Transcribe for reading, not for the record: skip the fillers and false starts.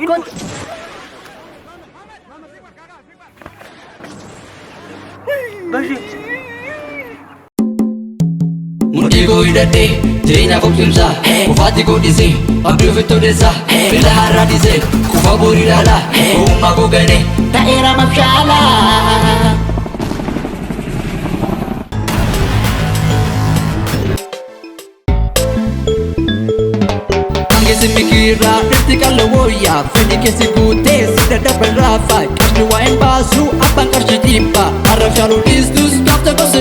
Kottu. Bashir. Mudhii koo hidhadhee jireenyaaf of cimsaa, kufaatii koo dhisee abdii ofitti odeessaa, beela har'aa dhisee kufa borii ilaalaa, ogummaa koo ganee ta'eera mabshaalaa. Hangeessi mikiirraa dhirti qalla wooyyaa, fedhi keessi guutee si dadhaban raafaa, qarshii waa hin baasu, abbaan qarshii dhiibbaa, arrab shaaluu dhiistus gaaf tokko si